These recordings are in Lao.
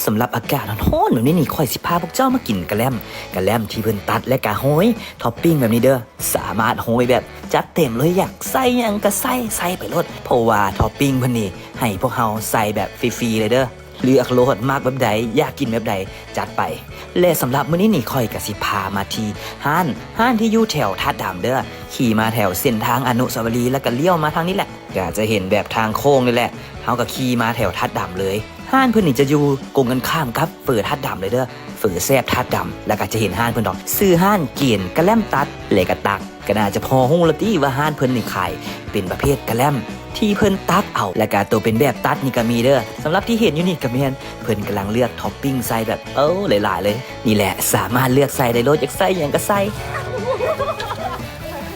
ສຳລັບອາກາດຮ້ອນໆແບບນີ້ນີ້ ຂ້ອຍຊິພາພວກເຈົ້າມາກິນກະແລັມ, ກະແລັມທີ່ເພິ່ນຕັດ ແລະກະໂຮຍທັອບປິງແບບນີ້ເດີ. ສາມາດໂຮຍແບບຈັດເຕັມເລີຍ, ຢາກໃສ່ຫຍັງກະໃສ່, ໃສ່ໄປໂລດ, ເພາະວ່າທັອບປິງເພິ່ນນີ້ໃຫ້ພວກເຮົາໃສ່ແບບຟຣີໆເລີຍເດີ. ເລືອກໂລດ, ມັກແບບໃດ, ຢາກກິນແບບໃດ, ຈັດໄປ. ແລະສຳລັບມື້ນີ້ນີ້ ຂ້ອຍກະຊິພາມາທີ່ຮ້ານ, ຮ້ານທີ່ຢູ່ແຖວທາດດຳເດີ. ຂີ່ມາແຖວເສັ້ນທາງອະນຸສາວະລີ ແລ້ວກະລ້ຽວມາທາງນີ້ແຫຼະ, ກະຈະເຫັນແບບທາງໂຄ້ງນີ້ແຫຼະ. ເຮົາກະຂີ່ມາແຖວທາດດຳເລີຍ. ຮ້ານເພິ່ນນີ້ຈະຢູ່ກົງກັນຂ້າມກັບເຝີທາດດຳເລີຍເດີ, ເຝີແຊບທາດດຳ. ແລ້ວກະຈະເຫັນຮ້ານເພິ່ນດອກ, ຊື່ຮ້ານເກນກະແລັມຕັດ ແລະກະຕັກ. ກະໜ້າຈະພໍຮູ້ລະຕິວ່າຮ້ານເພິ່ນນີ້ຂາຍເປັນປະເພດກະແລັມທີ່ເພິ່ນຕັກເອົາ, ແລ້ວກະໂຕເປັນແບບຕັດນີ້ກະມີເດີ. ສຳລັບທີ່ເຫັນຢູ່ນີ້ກະແມ່ນເພິ່ນກຳລັງເລືອກທັອບປິງໃສ່ແບບ ເອີ ຫຼາຍໆເລີຍ. ນີ້ແຫຼະ ສາມາດເລືອກໃສ່ໄດ້ໂລດ, ຢາກໃສ່ຫຍັງກະໃສ່.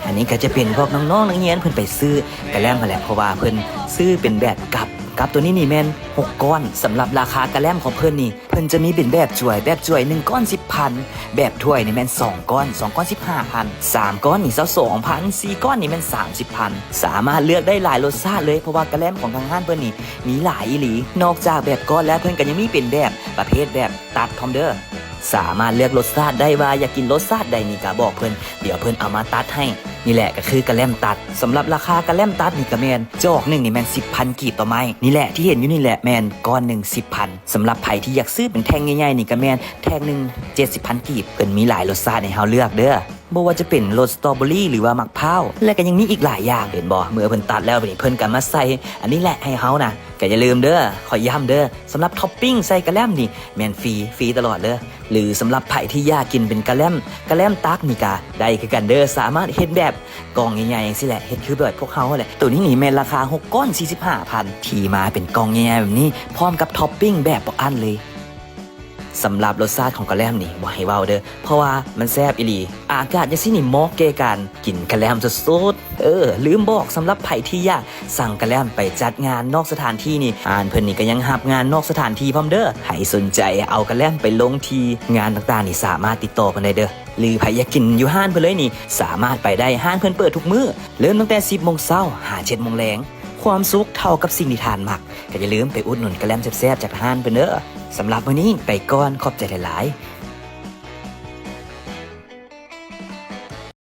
ອັນນີ້ກະຈະເປັນພວກນ້ອງໆນັກຮຽນເພິ່ນໄປຊື້ກະແລັມຫັ້ນແຫຼະ, ເພາະວ່າເພິ່ນຊື້ເປັນແບບກັບ, ກັບໂຕນີ້ນີ້ແມ່ນຫົກກ້ອນ. ສຳລັບລາຄາກະແລັມຂອງເພິ່ນນີ້ ເພິ່ນຈະມີເປັນແບບຖ້ວຍ, ແບບຖ້ວຍໜຶ່ງກ້ອນສິບພັນ, ແບບຖ້ວຍນີ້ແມ່ນສອງກ້ອນ, ສອງກ້ອນສິບຫ້າພັນ, ສາມກ້ອນນີ້ຊາວສອງພັນ, ສີ່ກ້ອນນີ້ແມ່ນສາມສິບພັນ. ສາມາດເລືອກໄດ້ຫຼາຍລົດຊາດເລີຍ, ເພາະວ່າກະແລັມຂອງທາງຮ້ານເພິ່ນນີ້ມີຫຼາຍອີ່ຫຼີ. ນອກຈາກແບບກ້ອນແລ້ວ ເພິ່ນກະຍັງມີເປັນແບບປະເພດແບບຕັດພ້ອມເດີ. ສາມາດເລືອກລົດຊາດໄດ້ວ່າຢາກກິນລົດຊາດໃດນີ້ກະບອກເພິ່ນ, ດຽວເພິ່ນເອົາມາຕັດໃຫ້. ນີ້ແຫຼະກະຄືກະແລັມຕັດ. ສຳລັບລາຄາກະແລັມຕັດນີ້ກະແມ່ນຈອກໜຶ່ງນີ້ແມ່ນສິບພັນກີບຕໍ່ໄມ້. ນີ້ແຫຼະທີ່ເຫັນຢູ່ນີ້ແຫຼະແມ່ນກ້ອນໜຶ່ງສິບພັນ. ສຳລັບໃຜທີ່ຢາກຊື້ເປັນແທ່ງໃຫຍ່ໆນີ້ກະແມ່ນແທ່ງໜຶ່ງເຈັດສິບພັນກີບ. ເພິ່ນມີຫຼາຍລົດຊາດໃຫ້ເຮົາເລືອກເດີ, ບໍ່ວ່າຈະເປັນລົດສະຕໍເບີຣີ ຫຼືວ່າໝາກພ້າວ ແລະກະຍັງມີອີກຫຼາຍຢ່າງ. ເຫັນບໍ່ ເມື່ອເພິ່ນຕັດແລ້ວບາດນີ້ ເພິ່ນກະມາໃສ່ອັນນີ້ແຫຼະໃຫ້ເຮົານະ. ກະຢ່າລືມເດີ, ຂ້ອຍຢ້ຳເດີ, ສຳລັບທັອບປິງໃສ່ກະແລັມນີ້ແມ່ນຟຣີ, ຟຣີຕະຫຼອດເດີ. ຫຼືສຳລັບໃຜທີ່ຢາກກິນເປັນກະແລັມ, ກະແລັມຕັກນີ້ກະໄດ້ຄືກັນເດີ. ສາມາດເຮັດແບບກ່ອງໃຫຍ່ໆຈັ່ງຊີ້ແຫຼະ, ເຮັດຄືແບບພວກເຮົາຫັ້ນແຫຼະ. ໂຕນີ້ນີ້ແມ່ນລາຄາຫົກກ້ອນສີ່ສິບຫ້າພັນ ທີ່ມາເປັນກ່ອງໃຫຍ່ໆແບບນີ້ ພ້ອມກັບທັອບປິງແບບບໍ່ອັ້ນເລີຍ. ສຳລັບລົດຊາດຂອງກະແລັມນີ້ບໍ່ໃຫ້ເວົ້າເດີ, ເພາະວ່າມັນແຊບອີ່ຫຼີ. ອາກາດຈັ່ງຊີ້ນີ້ເໝາະແກ່ການກິນກະແລັມສຸດໆ. ເອີ ລືມບອກ, ສຳລັບໃຜທີ່ຢາກສັ່ງກະແລັມໄປຈັດງານນອກສະຖານທີ່ນີ້ ຮ້ານເພິ່ນນີ້ກະຍັງຮັບງານນອກສະຖານທີ່ພ້ອມເດີ. ໃຜສົນໃຈເອົາກະແລັມໄປລົງທີ່ງານຕ່າງໆນີ້ ສາມາດຕິດຕໍ່ເພິ່ນໄດ້ເດີ. ຫຼືໃຜຢາກກິນຢູ່ຮ້ານເພິ່ນເລີຍນີ້ ສາມາດໄປໄດ້. ຮ້ານເພິ່ນເປີດທຸກມື້, ເລີ່ມຕັ້ງແຕ່ສິບໂມງເຊົ້າຫາເຈັດໂມງແລງ. ຄວາມສຸກເທົ່າກັບສິ່ງທີ່ທ່ານມັກ. ກະຢ່າລືມໄປອຸດໜູນກະແລັມແຊບໆຈາກຮ້ານເພິ່ນເດີ. ສຳລັບມື້ນີ້ໄປກ່ອນ, ຂອບໃຈຫຼາຍໆ.